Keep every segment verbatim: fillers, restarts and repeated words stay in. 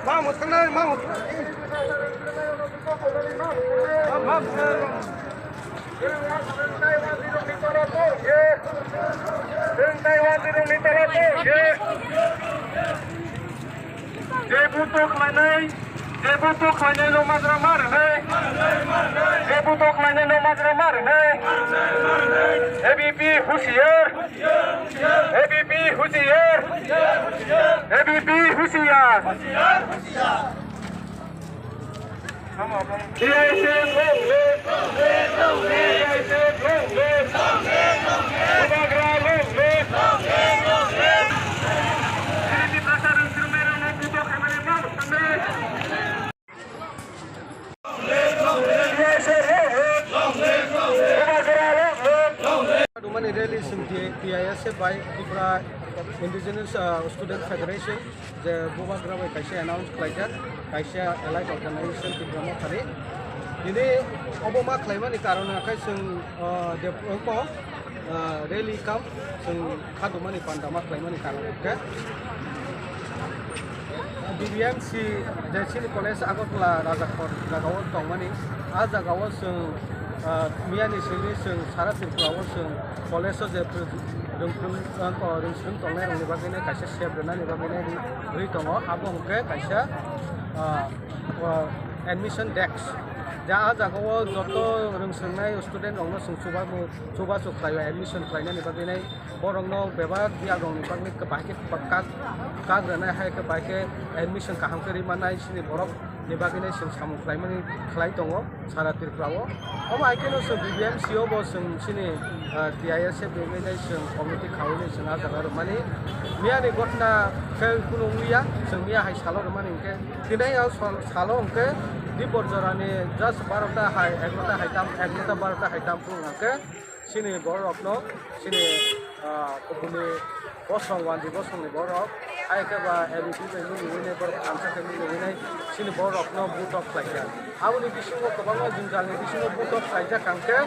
Ma mwthangna, ma mwthangna. Ma, ma mwthangna. Chwng Taiwan ni toro tong khe, chwng Taiwan ni toro tong khe, je buto khlainai, je buto khlainai no majra ma rwnai, je buto khlainai no majra ma rwnai. A B P husiar, A B P husiar, A B P husiar. T I C long live! T I C long live! Bubagra long live! Chini Tiprasa rwng swrwngnairokno buto khaimani ma mwthangwi. T I C long live! Bubagra long live! Dumani rally chwng T I S F bai Tripura Indigenous, uh, Student Federation. Je Bubagra bai kaisa announce khlaijak, kaisa allied organization Tipra Mothani. Tini obo ma khlaimani karon hwnkhe chwng, ah, de-, wngkha, ah, rally kam chwng khadumani panda ma khlaimani karon hwnkhe B B M C je chini college Agartala Rajakhor jagao tongmani, ah jagao chwng, ah, miyani simi chwng sara Tripura o chwng college o je rwngthwng, ah, rwngthwng tongnai rokni bagwi kaisa sep rwnani bagwi ri-, ri tongo, abo hwnkhe kaisa, ah, ah, admission desk. Ja, ah jagao joto rwngthwngnai student rokno chwng chubachu, chubachu khlaio admission khlainani bagwi nai, borokno bebak biya rokni bagwi bahai khe kak, kak rwnai, hai khe bahai khe admission kaham khe rwi mannai, chini borok ni bagwi nai chwng samung khlaimani khlai tongo sara Tripura o. Omo hai kheno chwng B B M C o bo chwng chini, ah, T I S F ni bagwi nai chwng committee khaui nai chwng ah jaga rwmani. Miyani gotna khe kunu wngya, chwng miya hai salo rwmani hwnkhe, tini o sal-, salo hwnkhe Dibor jorani just barota hai, egarota hai tam, egarota barota hai tam phuru hwnkhe, chini bororokno, chini, ah, kubuni bosong, wanji bosongni bororok, hai khe ba A B P bai milwinai borok thansa khe milwinai chini bororokno butok khlaikha. Aboni bisingo kwbangma jwngjalni bisingo butok khlaijak hwnkhe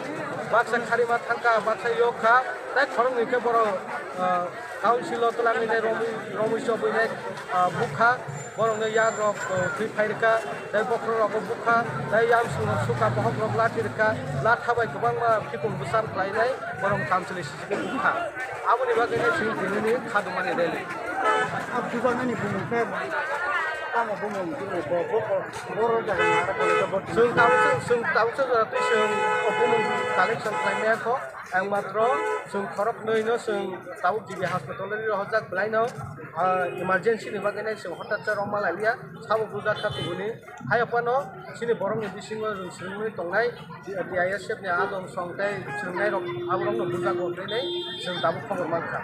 baksa kharima thangkha, baksa yok kha, tei khoroknwi khe borok, ah, council o twlangwi nai romwi, romwi chobwi nai, ah, bukha. Borokno yakrok, uh, thwi phai rwkha, tei bokhorokrokbo bukha, tei yamsungno sukha, bohokrok lathi rwkha, latha bai kwbangma phikung bwsam khlainai, borok tamchwlwi sisike bukha. Aboni bagwino chwng tinini khadumani rally. A bujaknani bumung khe tamo bumung, bo, bo, bo, boro jaga ni aro bo, bo. Chwng tabuk, chwng tabuksa jora twi chwng bumung collection khlaimaya kho, ang matro chwng khoroknwino chwng tabuk G B hospital o rohorjak bwlaino, ah, emergency ni bagwino chwng hotat khe romma lailiya. Sabo bujakha kubuni. Hai phano chini borokni bisingo rwng swrwngwi tongnai T I S F ni adong song tei swrwngnairok aborokno bujago hwnwi chwng tabuk khobor mankha.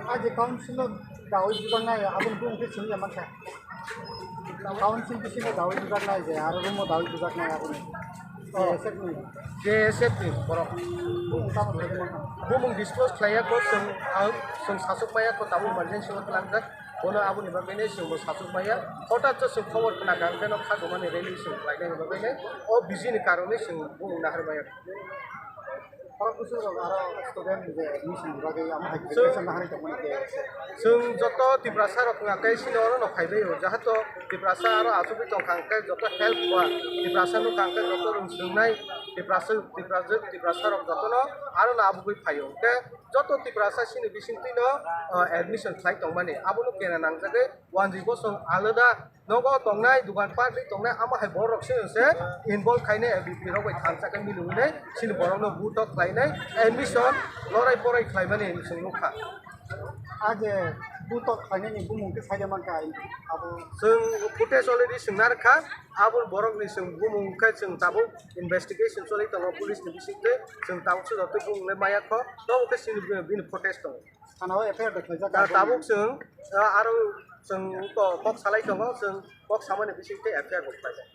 A je council o dawi bujaknai aboni bumung khe chwngya mankha. Council bisingo dawi bujaknai je aro room o dawi bujaknai aboni. Oh. T I S F ni. T I S F ni borok. Bumung tamo khlai mankha. Bumung disclose khlaiya kho chwng, ang chwng sachuk maya kho tabuk emergency o twlangjak. Bono aboni bagwino chwngbo sachuk maya. Hotat o chwng khobor khna kha, hwnkhe no khagumani rally chwng khlainani bagwino o busy ni karonwi chwng bumung nahar maya. Khorok bwswk rok aro student ni je admission ni bagwi amo hai chwng, application nahar tongmani khe. Chwng joto Tiprasa rok wngya khe chini oro no phaibai o, jahato Tiprasa aro achugwi tongkha hwnkhe joto help ba Tiprasa nukha hwnkhe joto rwng swrwngnai Tiprasa, Tiprasa, Tiprasa rok jotono aro no abugwi phaio. Hwnkhe joto Tiprasa chini bisingtwino, ah, admission khlai tongmani, abono kena nangjagwi wanjwi bosong alada nogo tongnai, dugan party tongnai, amo hai borok se se involve khainai A B P rok bai thansa khe milwinai chini borokno butok khlainai, admission lorai porai khlaimani chwng nukha. A je butok khlainani bumung khe saida mankha abo. Chwng footage already swngna rwkha, abo borokni chwng bumung khe chwng tabuk investigation choli tongo police ni bisingtwi, chwng tabuk se joto bumung le maya kho, tabuk khe chini bini footage tongo. Thana o F I R da khlaijak. Ta-, tabuk chwng, ah, aro chwng ko-, kok salai tongo, chwng kok samani bisingtwi F I R bo khlaijak.